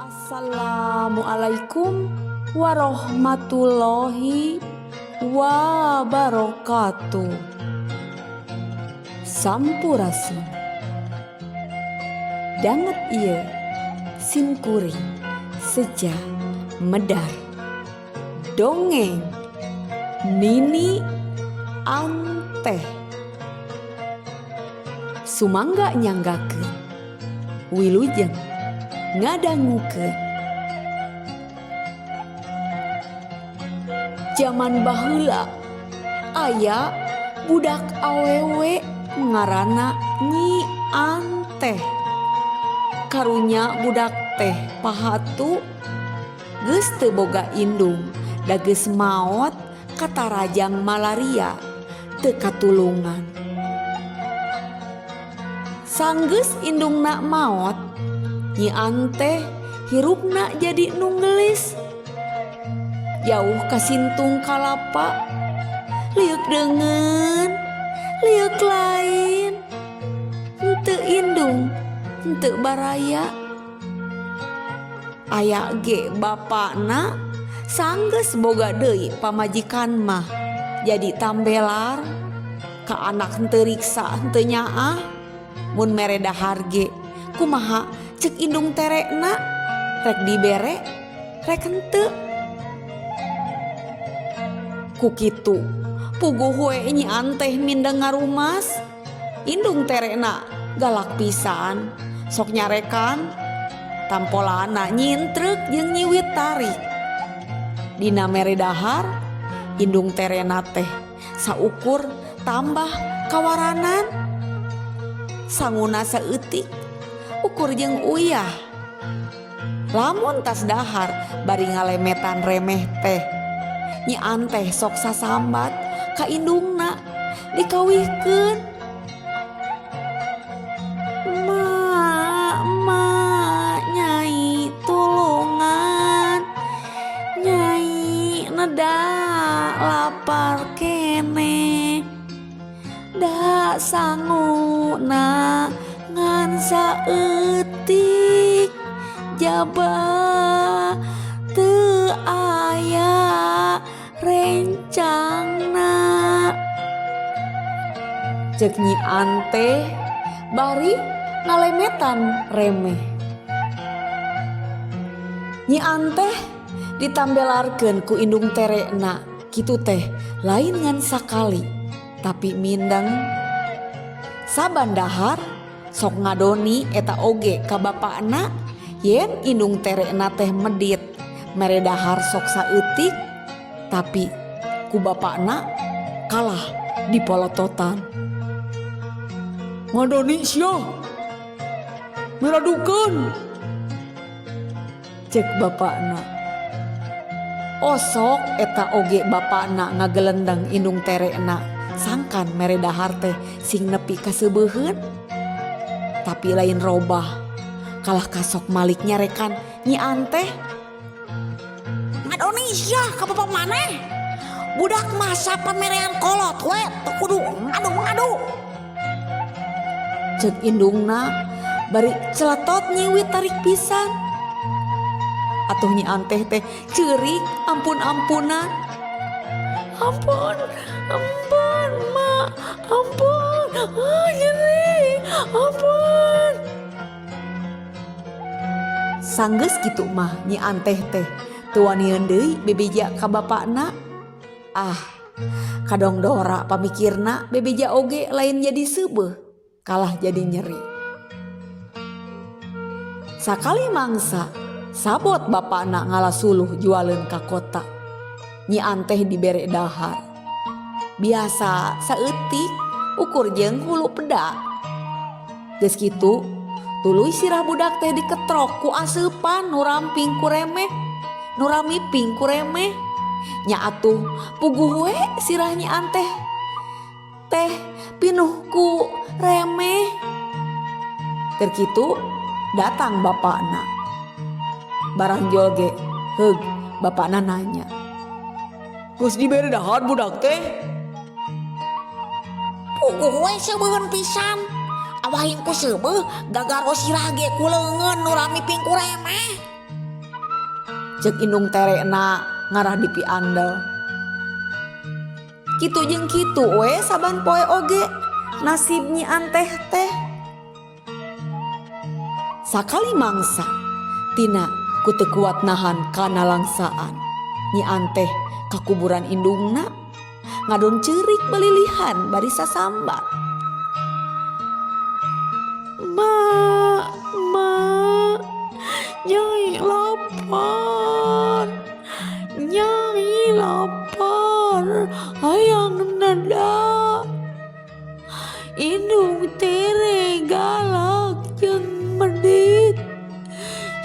Assalamualaikum warahmatullahi wabarakatuh. Sampurasun. Danget ieu sim kuring seja medar dongeng Nini Anteh. Sumangga nyanggakeun, wilujeng ngadangukeun. Jaman baheula aya budak awewe ngaranna Nyi Anteh. Karunya budak teh pahatu, geus teu boga indung da geus maot katarajang malaria teu katulungan. Sanggeus indungna maot, Nyi Anteh hirupna jadi nu geulis. Jauh kasintung kalapa, lieuk deungeun, lieuk lain. Henteu indung, henteu baraya. Aya ge bapana sanggeus boga deui pamajikan mah jadi tambelar ka anak henteu riksa henteu nyaah mun mere dahar ge kumaha cek indung terekna rek dibere rek henteu. Ku kitu puguh we Nyi Anteh mindeng ngarumas. Indung terekna galak pisan sok nyarekan tampolana nyintrek jeung nyiwit tarik. Dina mere dahar indung terena teh saukur tambah kawaranan. Sanguna saeutik ukur jeung uyah. Lamun tas dahar bari ngalemetan remeh teh, Nyi Anteh sok sasambat ka indungna dikawihkeun. Ma, ma, nyai tulungan. Nyai neda lapar keneh. Da sanguna ngan saeutik jaba teu aya rencangna. Cek Nyi Anteh bari ngalemetan remeh. Nyi Anteh ditambelarkeun ku indung terekna kitu teh lain ngan sakali tapi mindeng. Saban dahar sok ngadoni eta oge ka bapakna yen indung terekna teh medit mere dahar sok saeutik tapi ku bapakna kalah dipolototan. Ngadoni sia meradukeun cek bapakna. Osok eta oge bapakna ngagelendeng indung terekna sangkan mere dahar teh sing nepi ka seubeuheun. Tapi lain robah kalah kasok malik nyarekan Nyi Anteh. Ngadoni sia ka bapak maneh. Budak masa pamerean kolot we teu kudu ngadu-ngadu. Cek indungna bari celetot nyiwit tarik pisan. Atuh Nyi Anteh teh ceurik ampun-ampunan. Ampun, ampun, ma, ampun, ah, nyeri, ampun. Sanggeus kitu mah Nyi Anteh teh teu wanian deui bebeja ka bapakna. Ah, kadong dora pamikirna bebeja oge lain jadi seubeuh, kalah jadi nyeri. Sakali mangsa sabot bapakna ngala suluh jualeun ka kota. Nyi Anteh dibere dahar. Biasa saeutik ukur jeung hulu peda. Geus kitu tuluy sirah budak teh diketrok ku aseupan nu ramping ku remeh, nu ramiping ku remeh. Nya atuh puguh we sirah Nyi Anteh teh pinuh ku remeh. Keur kitu datang bapakna. Barang jol ge heug bapakna nanya. Geus dibere dahar budak teh? Puguh we seubeuheun pisan. Awahing ku seubeuh gagaro sirah ge ku leungeun nu ramiping ku remeh. Cek indung terena ngarah dipiandel. Kitu jeung kitu we saban poe oge nasib Nyi Anteh teh. Sakali mangsa tina ku teu kuat nahan kanalangsaan Nyi Anteh ka kuburan indungna ngadon ceurik balilihan bari sasambat. Ma, ma, Nyai lapar, Nyai lapar, hayang neda. Indung tere galak jeung medit,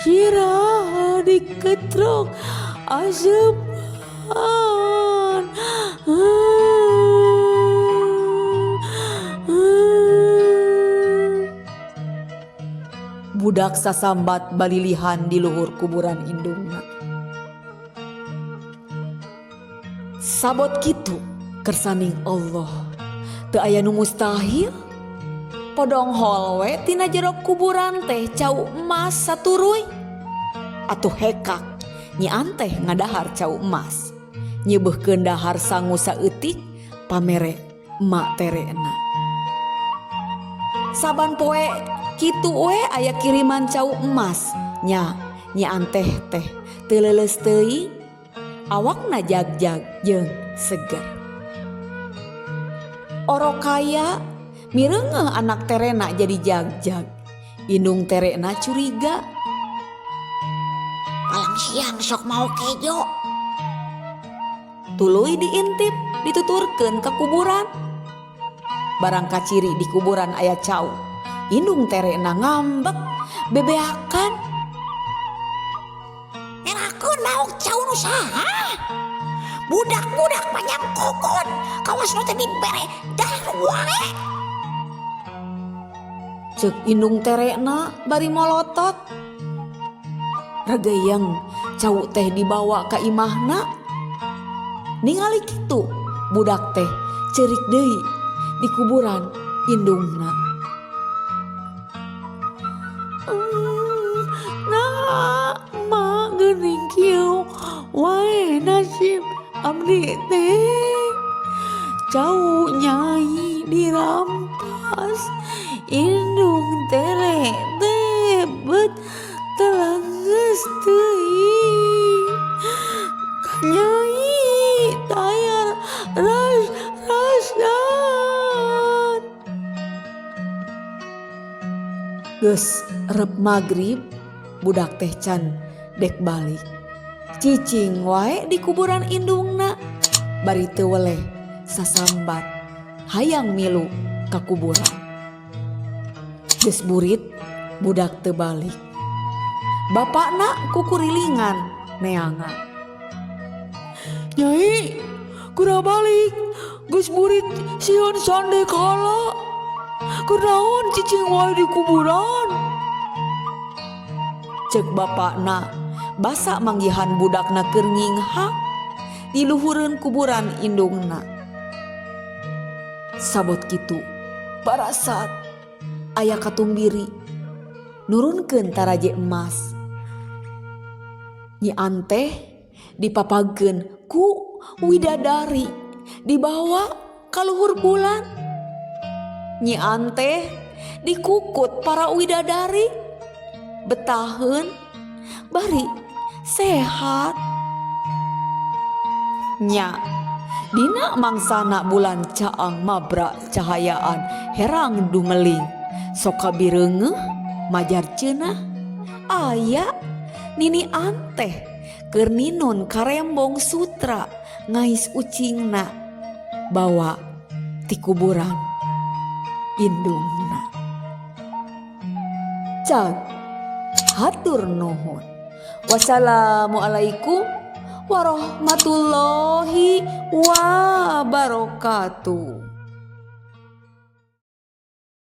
sirah diketrok aseupan. Budak sasambat balilihan di luhur kuburan indungna. Sabot kitu kersaning Allah teu aya nu mustahil. Podonghol we tina jero kuburan teh cau emas saturuy. Atuh hekak Nyi Anteh ngadahar cau emas. Nyeubeuhkeun dahar sangu saeutik pamere emak terena. Saban poe kitu we aya kiriman cau emas nya Nyi Anteh teh teu leuleus teuing awakna jagjag jeung seger. Orok kaya mireungeuh anak terena jadi jagjag. Indung terena curiga. Palang siang sok mau kejo. Tuluy diintip dituturkeun ka kuburan. Barang kaciri di kuburan aya cau. Indung terena ngambek bebeakan. Ngerakeun maok cau nu saha? Budak-budak panjang kokon kawas nu teh dibere dahar wae. Ceuk indung terena bari molotot. Regeyeng cau teh dibawa ka imahna. Ningali kitu budak teh ceurik deui di kuburan indungna. Nah, mak geuning kieu wae nasib abdi teh. Cau nyai dirampas indung tere teh bet telengeus teuing. Ka nyai tayar ras-rasan. Geus rep magrib budak teh can dek balik. Cicing wae di kuburan indungna bari teu weleh sasambat hayang milu ka kuburan. Geus burit budak teu balik. Bapakna kukurilingan neangan. Nyai, kurang balik. Geus burit sieun sandekala. Kunaon cicing wae di kuburan? Ceuk bapakna basa manggihan budakna keur nginghak di luhureun kuburan indungna. Sabot kitu barasat aya katumbiri nurunkeun taraje emas. Nyi Anteh dipapagkeun ku widadari dibawa ka luhur bulan. Nyi Anteh dikukut para widadari betaheun bari sehat. Nya dina mangsana bulan caang mabra cahayaan herang dumeling soka bireungeuh majar ceunah aya Nini Anteh keur ninun karembong sutra ngais ucingna bawa ti kuburan indungna. Cag hatur nuhun. Wassalamualaikum warahmatullahi wabarakatuh.